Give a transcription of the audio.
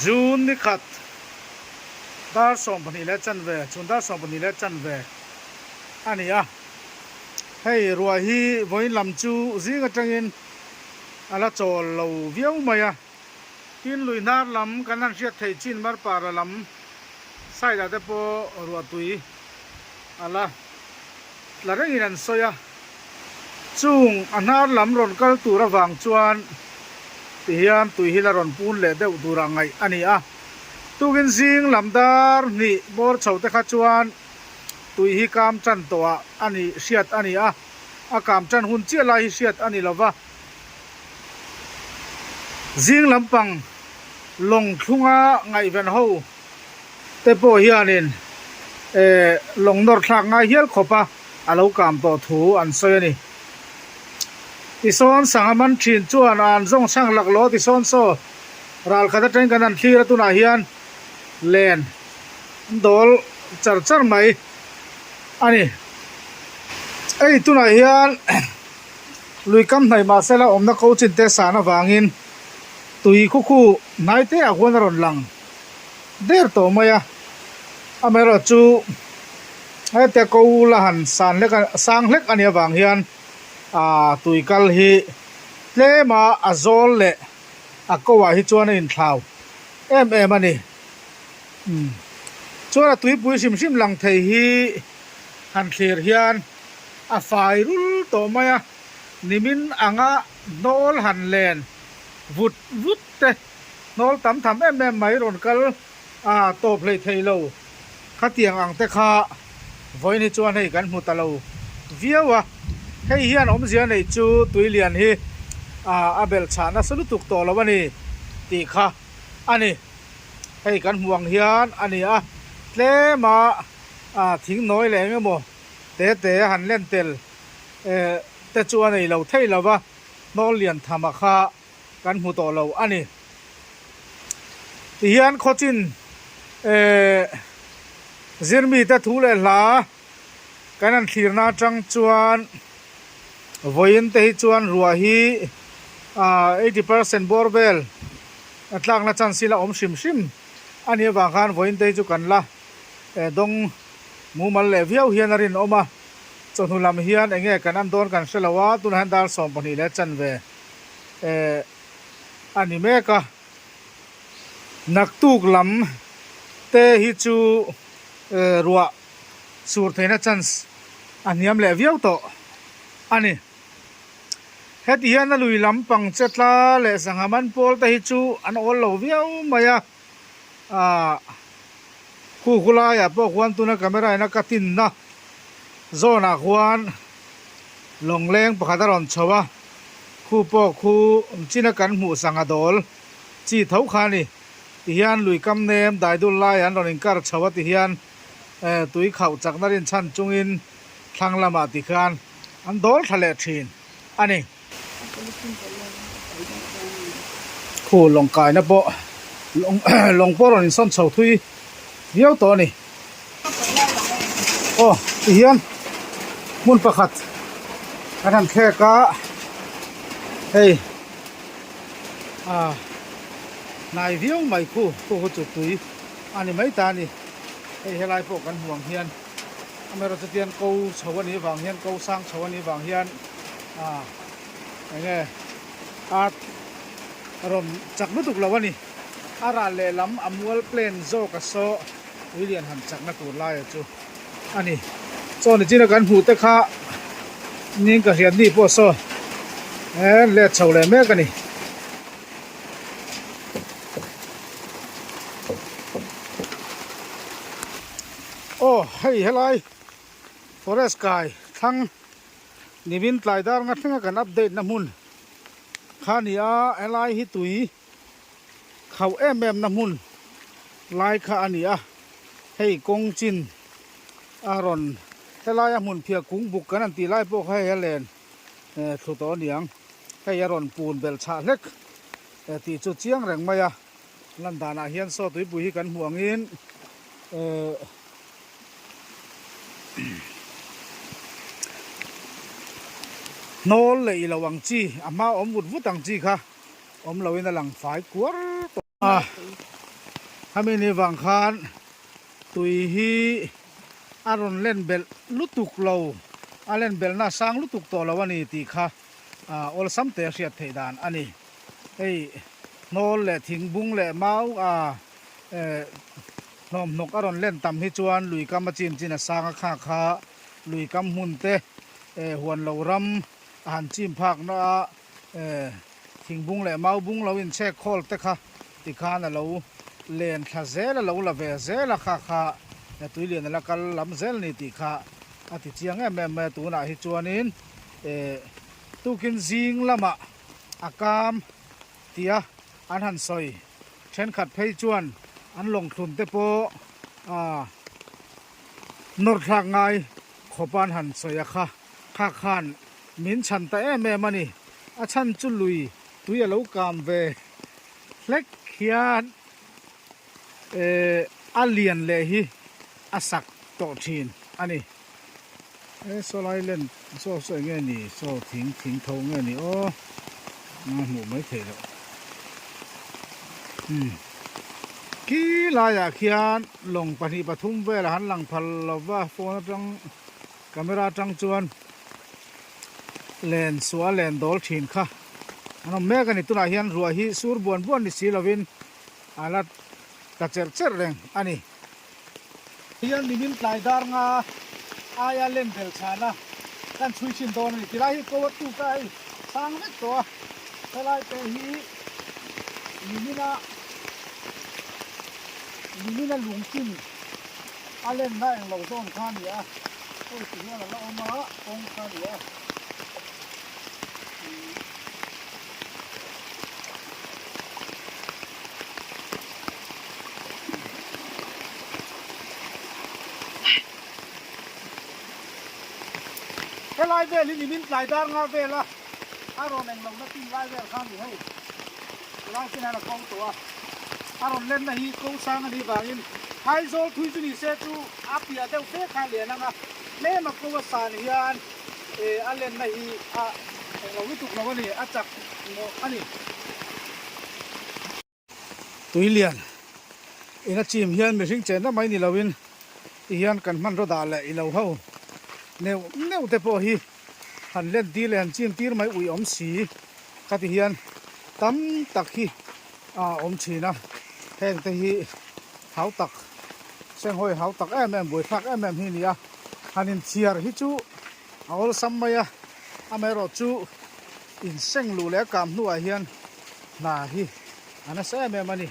June ni khat dar 12 leh chanve chhun dar 12 leh chanve a ni a, hei ruah hi vawiin lam chu zing atangin a la chawl lo viau mai a, tin lui hnar lam kan han hriat theih chin Marpara lam side ah te pawh ruah tui a la tla rengin an sawi a. Chung a hnar lam rawn kal tur avang chuan tihian tui hi la rawn pun leh deuh tura ngaih a ni a. Tukin zing lam dar hnih bawr chho te kha chuan tui hi kam tan tawhah a ni hriat a ni a, a kam tan hun chiah lai hi hriat a ni lo va. Zing lampang lawng thlunga ngaihven ho te pawh hianin lawng nawr thlak ngai hial khawp a. a lo kam tawh thu an sawi a ni. Tisawn sangha man thin chuan a an zawng chhang lak law tisawn saw ral khat atangin kan han thlir a tunah hian len an dawl char char mai a ni. Hei tunah hian lui kam hnaih mahsela awmna ko chin te san avangin tui khukhu hnai te ah khuan a rawn lang der tawh mai a, amaherawhchu. Hete ko la han san hlek a sang hlek a nih avang hian aaa tui kal hi tlem a a zawl leh a ko ah hi chuan a inthlau em em a ni umm chuan a tuipui hrim hrim lang thei hi han thlir hian a fai rul tawh mai a nimin anga hnawl han len vut vut te hnawl tam tham em em mai rawn kal a tawp hlei thei lo. Khatiang ang te kha vawiin hi chuan hei kan hmu ta lo viau a, hei hian awmzia neih chu tuilian hi a belh chhah nasa lutuk tawh lo a ni tih kha a ni. Hei kan hmu ang hian a ni a, tlema thing nawi leh eng emaw te te han len tel te chu a nei lo thei lo va, hnawl lian thama kha kan hmu tawh lo a ni. Tihian khawchin eh zirmite thu leh hla kan han thlirna atang chuan vawiin te hi chuan ruah hi ah 80 percent bawr vel a tlakna chance hi la awm hrim hrim a nih avang khan vawiin te hi chu kan la eh dawng mumal leh viau hian a rinawm a, chawhnu lam hian eng nge kan an dawn kan hre lo a, tunah hian dar 12 leh chanve eh a ni mek a, naktuk lam te hi chu eh ruah sur theihna chance a hniam leh viau tawh a ni. Heti hian a lui lampang che tla leh sangha man pawl te hi chu an awl lo viau mai a, ah khu khu laiah pawh khuan tuna camera in a ka tinna zawnah khuan Lawngleng pakhat a rawn chho a, khu pawh khu china kan hmuh sangha dawl chi tho kha a ni. Tihian lui kam nem daidul lai an rawn inkar chho a tihian tui khauh chakna rinchhan chungin thlang lamah tikhan an dawl thla leh thin a ni. Khu lawng kaina pawh lawng pawh rawn insawn chho thui viau tawh a ni. Aw tihian hmun pakhat kan han thlek a hei ah hnai viau mai khu khu khu chu tui a ni mai ta a ni hei helai pawh kan hmu ang hian amaherawhchu chuan ko chho a nih vang hian ko sang chho a nih vang hian ah eng nge a rawn chak lutuk lo a ni a ral lehlam a mual plan zawk a saw. Tui lian han chakna tur laia chu a ni. Chaw ni china kan hmuh te kha ning ka hriat ni pawh saw eh let chho leh mek a ni. Aw hei helai forest kai thlang nimin tlai dar nga thlenga kan update na hmun kha a ni a helai hi tui Khauh em em na hmun lai kha a ni a, hei kawng chin a rawn helaia hmun phiah kung buk kan han tih lai pawh kha hei a len thlu tawh a niang, hei a rawn pun belh chhah hlek tih chu chiang reng mai a, lan danah hian saw tuipui hi kan hmuh angin eh hnawl leh ilo ang chi a hma awm vut vut ang chi kha. Awm loin a lang fai kuar tawh a. Hemi ni vang khan tui hi a rawn len belh lutuk lo, a len belhna a sang lutuk tawh lo a ni tih kha awlsam te a hriat theih dan a ni. Hei hnawl leh thing bung leh mau a hnawmhnawk a rawn len tam hi chuan lui kam a chin chin a sang a kha kha lui kam hmun te huan lo ram a han chim phak na a Thingbung leh maubung lo inchhek khawl te kha tikhan a lo len thla zel a lo la ve zel a kha kha tuilian a la kal lam zel ni tih kha a ti chiang em em mai a tunah hi chuanin eh tukin zing lamah a kam tia an han sawi thenkhat phei chuan an lawng thlun te pawh ah nawr thlak ngai khawp a an han sawi a kha kha khan Min chhan ta em em a ni. A chhan chu lui tui a lo kam ve hlek hian eh a lian leh hi a sak tawh thin a ni. E saw lai len saw saw eng nge ni saw thing thing tho nge ni aw a hmuh mai theih loh. Umm khi laiah khian lawng 2 3 vel a han lang phal lova phone atang Camera atang chuan len suah len dawl thin kha an awm mek a ni. Tunah hian ruah hi sur buan buan ni si lovin a la tla cherh cherh reng a ni. Hian nimin tlai dar nga aia len bel chhana kan chhui thin dawn a ni. Tilai hi ko a tuk a hei sang vek tawh a, helai te hi nimina nimina lungchim A lenna eng lo zawn kha a ni a, hei ti hian a la awm a, kawng kha a ni a. Helai vel hi nimin tlai dar nga vel a, a rawn eng lohna tin lai vel kha a ni hei. Helai chin hian a ko tawh a, a rawn lenna hi ko sang a nih vangin Aizawl thui chu ni se chu a piah deuh fe kha a lian ang a, tlem a ko a san hian eh a lenna hi a englo lutuk lo a ni, a chak mawh a ni. Tuilian in a chim hian mihring chenna mai ni loin ti hian kan hmanraw dah leh i lo ho neuh neuh te pawh hi han len tir leh han chim tir mai ui awm si ka ti hian tam tak hi a awm thin a, heng te hi hau tak senghawi hau tak em em buaithlak em em hi a ni a, han inchhiar hi chu a awlsam mai a, amaherawhchu inseng luh leh a kam hnuah hian hna hi a nasa em em a ni.